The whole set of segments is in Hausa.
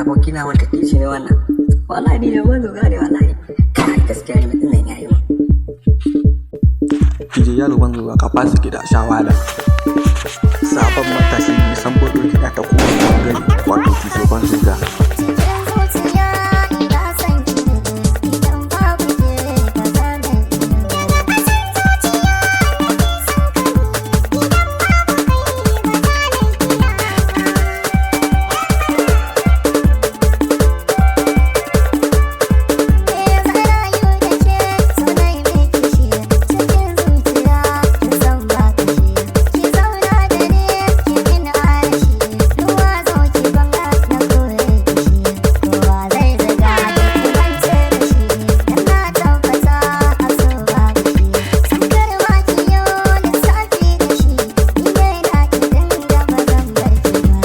Abokina, wanda DJ ne wannan? Wallahi DJ Banzuga ne wallahi. Kai, gaskiya ne mutum nan yayi. DJ Yalo Banzuga, ka fasa kiɗa sha wahala. Sabon matashi mai sambuɗo kiɗa ta kowane ɓangare, wato DJ Banzuga. Cikin zuciya ina son ki, idan babu ke ba za na iya. Daga ƙasan zuciya nake son ka ni, idan babu kai ba za na iya ba. Zan rayu da ke, so na yi miki shi, cikin zuciya kin san ba kashi. Ki zauna da ni, ki min arashi, ruwa zo ki banga na kore kishi. Kowa zai zuga ki mance da shi, dan na tabbata a so babu shi. Samkar ma ki yo lissafi da shi, ni dai na ki dinga ba zan bar ki ba.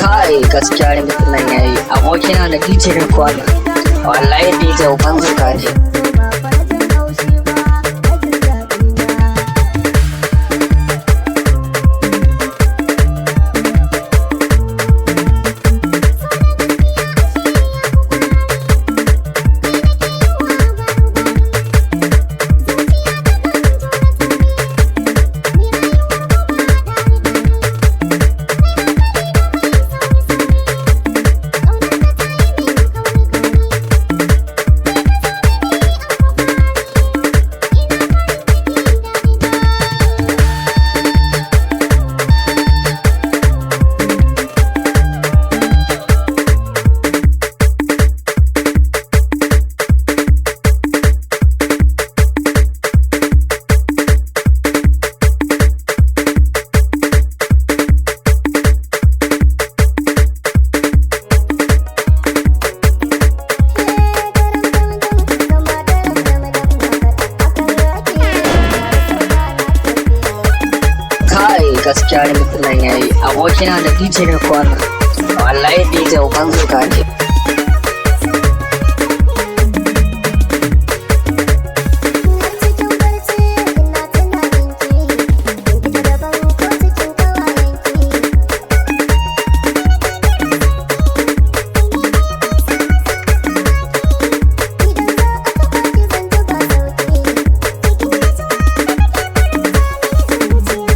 Kai, gaskiya remix nan yayi. Abokina da DJ ne kuwa? Wallahi DJ Banzuga ne. Abokina da DJ ne kwana. Wallahi DJ uban zuka ne. Har cikin barci ina tunaninki, in fita daban ko cikin ƙawayenki. Idan za a taɓa ki zan ji ba sauƙi. Cikin nutsuwa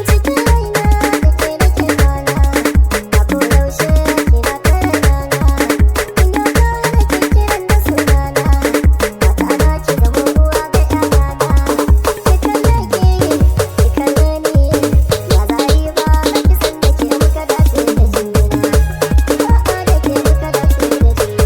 cikin raina da ke nake kwana, a koyaushe kina ta raina. Ina gane kin kiran da sunana, fata na ki zamo uwa ga 'ya'yana. Ki kalle ki, ki kalle ni, ba za yi ba ki san da ke muka dace da juna. A'a da ke muka dace da juna.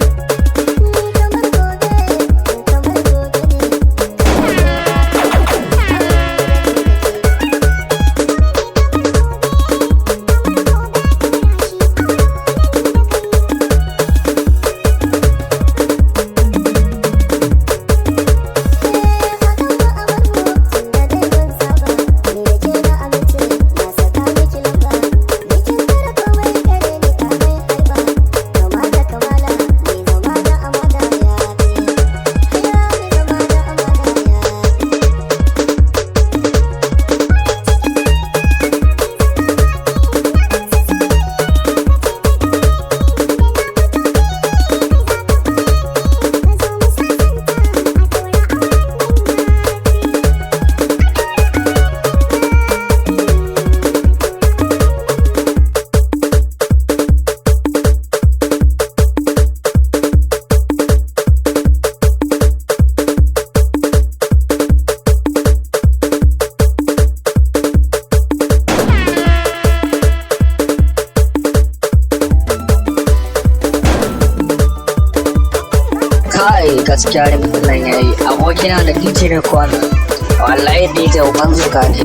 Kamar gobe, kamar gobe ne. Kai gaskiya remix nan yayi. Abokina da DJ ne kwana. Wallahi DJ uban zuka ne.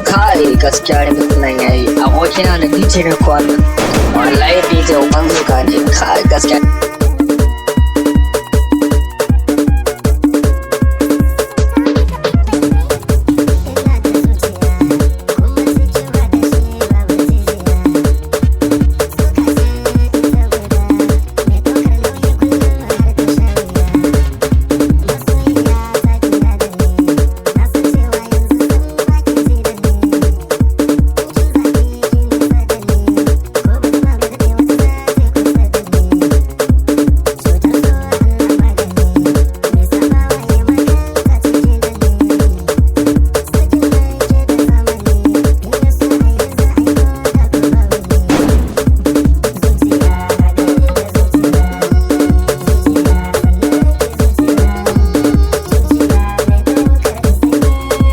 Kai gaskiya remix nan yayi. Abokina da DJ ne kwana. Gaskiya. Ina da zuciya kuma cikin hadashi babu jijiya. Tsoka ce ita guda mai ɗaukar nauyi kullum har ta sha wuya. Masoyiya ta kira da ni, na san cewa yanzu san ba ki ji da ni. In kin zaɓi kin nisa da ni, ko ba jima ba daɗe wata za ta kusa da ni. Cutar so Allah magani, mai sabawa ya makanta cikin gani. Sakin nan ke da zamani, in ya so a yanzu ai ko da ko babu ni. Zuciya haɗe da zuciya, zuciya sannan ki zuciya, zuciya mai ɗaukar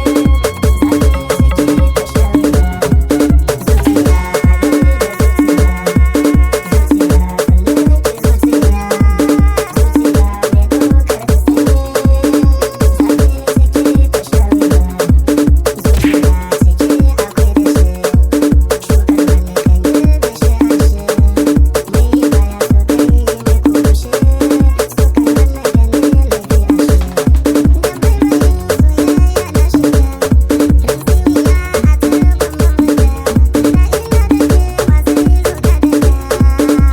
sanyi, zafi ciki ta sha wuya. Zuciya haɗe da zuciya, zuciya sannan ki zuciya, zuciya mai ɗaukar sanyi, zafi ciki ta sha wuya. Zuciya ciki akwai dashe, shukar wani kan girbe shi ashe, mai yi baya so kai mai kushe, sukar wannan gani laifi ashe. Da baibayin soyayya na shiga, rantsi wuya a turban mamata, da ina da ke wa zai zo da daga,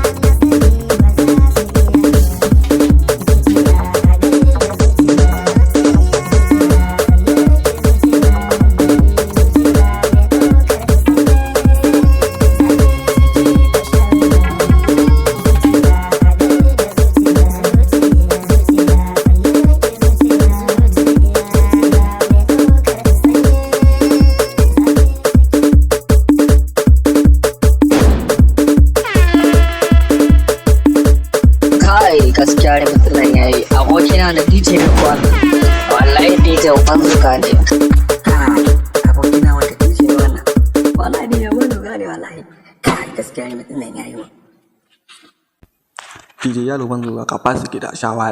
na sani ba za su iya ba. Zuciya haɗe da zuciya, zuciya sannan ki zuciya, zuciya mai ɗaukar sanyi, zafi ciki ta sha wuya. Zuciya haɗe da zuciya, zuciya sannan ki zuciya, zuciya mai ɗaukar sanyi, zafi. Kai, gaskiya remix nan yayi. Abokina da DJ ne kwana. Wallahi DJ uban zuka ne. Kai, abokina wanda DJ ne wannan. Wallahi DJ uban zuka ne wallahi. Kai, gaskiya remix nan yayi. DJ Yalo Banzuka ka fasa kiɗa sha wahala.